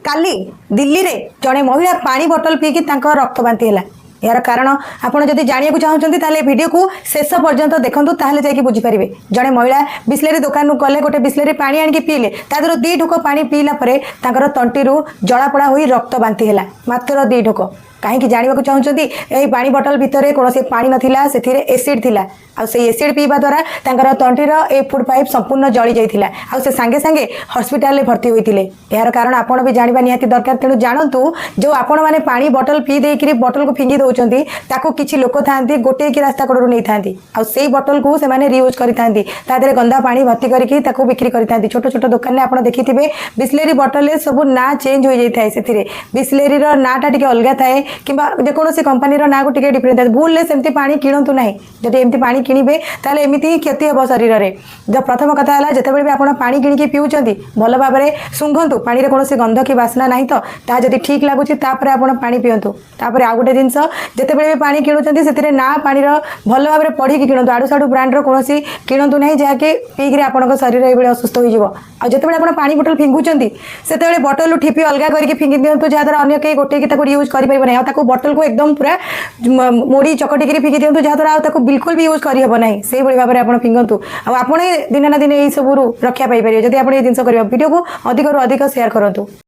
କାଲି ଦିଲ୍ଲୀରେ ଜଣେ ମହିଳା ପାଣି ବୋଟଲ ପିଇକି ତାଙ୍କ ରକ୍ତ ବାନ୍ତି ହେଲା। ଏହାର କାରଣ ଆପଣ ଯଦି ଜାଣିବାକୁ ଚାହୁଁଛନ୍ତି, ତାହେଲେ ଏ ଭିଡ଼ିଓକୁ ଶେଷ ପର୍ଯ୍ୟନ୍ତ ଦେଖନ୍ତୁ, ତାହେଲେ ଯାଇକି ବୁଝିପାରିବେ। ଜଣେ ମହିଳା ବିସ୍ଲେରୀ ଦୋକାନରୁ ଗଲେ, ଗୋଟେ ବିସ୍ଲେରୀ ପାଣି ଆଣିକି ପିଇଲେ। ତା ଦେହରୁ 2 ଢୋକ ପାଣି ପିଇଲା ପରେ ତାଙ୍କର ତଣ୍ଟିରୁ ଜଳାପୋଡ଼ା ହୋଇ ରକ୍ତ ବାନ୍ତି ହେଲା, ମାତ୍ର 2 ଢୋକ। କାହିଁକି ଜାଣିବାକୁ ଚାହୁଁଛନ୍ତି? ଏହି ପାଣି ବୋଟଲ ଭିତରେ କୌଣସି ପାଣି ନଥିଲା, ସେଥିରେ ଏସିଡ୍ ଥିଲା। ଆଉ ସେଇ ଏସିଡ୍ ପିଇବା ଦ୍ୱାରା ତାଙ୍କର ତଣ୍ଟିର ଏ ଫୁଡ୍ ପାଇପ୍ ସମ୍ପୂର୍ଣ୍ଣ ଜଳି ଯାଇଥିଲା ଆଉ ସେ ସାଙ୍ଗେ ସାଙ୍ଗେ ହସ୍ପିଟାଲରେ ଭର୍ତ୍ତି ହୋଇଥିଲେ। ଏହାର କାରଣ ଆପଣ ବି ଜାଣିବା ନିହାତି ଦରକାର, ତେଣୁ ଜାଣନ୍ତୁ। ଯେଉଁ ଆପଣମାନେ ପାଣି ବୋଟଲ ପିଇ ଦେଇକିରି ବୋଟଲକୁ ଫିଙ୍ଗି ଦେଉଛନ୍ତି, ତାକୁ କିଛି ଲୋକ ଥାଆନ୍ତି, ଗୋଟେଇକି ରାସ୍ତା କଡ଼ରୁ ନେଇଥାନ୍ତି ଆଉ ସେଇ ବୋଟଲକୁ ସେମାନେ ରିୟୁଜ୍ କରିଥାନ୍ତି। ତା ଦେହରେ ଗନ୍ଦା ପାଣି ଭର୍ତ୍ତି କରିକି ତାକୁ ବିକ୍ରି କରିଥାନ୍ତି ଛୋଟ ଛୋଟ ଦୋକାନରେ। ଆପଣ ଦେଖିଥିବେ, ବିସ୍ଲେରୀ ବୋଟଲରେ ସବୁ ନାଁ ଚେଞ୍ଜ ହୋଇଯାଇଥାଏ। ସେଥିରେ ବିସ୍ଲେରୀର ନାଁଟା ଟିକେ ଅଲଗା ଥାଏ କିମ୍ବା ଯେକୌଣସି କମ୍ପାନୀର ନାଁକୁ ଟିକେ ଡିଫରେଣ୍ଟ ଥାଏ। ଭୁଲରେ ସେମିତି ପାଣି କିଣନ୍ତୁ ନାହିଁ। ଯଦି ଏମିତି ପାଣି କିଣିବେ, ତାହେଲେ ଏମିତି ହିଁ କ୍ଷତି ହେବ ଶରୀରରେ। ତ ପ୍ରଥମ କଥା ହେଲା, ଯେତେବେଳେ ବି ଆପଣ ପାଣି କିଣିକି ପିଉଛନ୍ତି, ଭଲ ଭାବରେ ଶୁଙ୍ଘନ୍ତୁ, ପାଣିରେ କୌଣସି ଗନ୍ଧ କି ବାସ୍ନା ନାହିଁ ତ। ତାହା ଯଦି ଠିକ୍ ଲାଗୁଛି, ତାପରେ ଆପଣ ପାଣି ପିଅନ୍ତୁ। ତାପରେ ଆଉ ଗୋଟେ ଜିନିଷ, ଯେତେବେଳେ ବି ପାଣି କିଣୁଛନ୍ତି, ସେଥିରେ ନାଁ ପାଣିର ଭଲ ଭାବରେ ପଢ଼ିକି କିଣନ୍ତୁ। ଆଡ଼ୁ ସାଡ଼ୁ ବ୍ରାଣ୍ଡର କୌଣସି କିଣନ୍ତୁ ନାହିଁ, ଯାହାକି ପିଇକିରି ଆପଣଙ୍କ ଶରୀର ଏଇଭଳି ଅସୁସ୍ଥ ହୋଇଯିବ। ଆଉ ଯେତେବେଳେ ଆପଣ ପାଣି ବୋଟଲ ଫିଙ୍ଗୁଛନ୍ତି, ସେତେବେଳେ ବୋଟଲରୁ ଠିପି ଅଲଗା କରିକି ଫିଙ୍ଗି ଦିଅନ୍ତୁ, ଯାହାଦ୍ୱାରା ଅନ୍ୟ କେହି ଗୋଟେଇକି ତାକୁ ରିୟୁଜ୍ କରିପାରିବ ନାହିଁ। ଆଉ ତାକୁ ବୋଟଲକୁ ଏକଦମ ପୁରା ମୋଡ଼ି ଚକଟିକିରି ଫିଙ୍ଗି ଦିଅନ୍ତୁ, ଯାହାଦ୍ୱାରା ଆଉ ତାକୁ ବିଲକୁଲ ବି ୟୁଜ୍ କରିହେବ ନାହିଁ। ସେଇଭଳି ଭାବରେ ଆପଣ ଫିଙ୍ଗନ୍ତୁ ଆଉ ଆପଣ ହିଁ ଦିନେ ନା ଦିନେ ଏଇ ସବୁରୁ ରକ୍ଷା ପାଇପାରିବେ, ଯଦି ଆପଣ ଏଇ ଜିନିଷ କରିବେ। ଭିଡ଼ିଓକୁ ଅଧିକରୁ ଅଧିକ ସେୟାର କରନ୍ତୁ।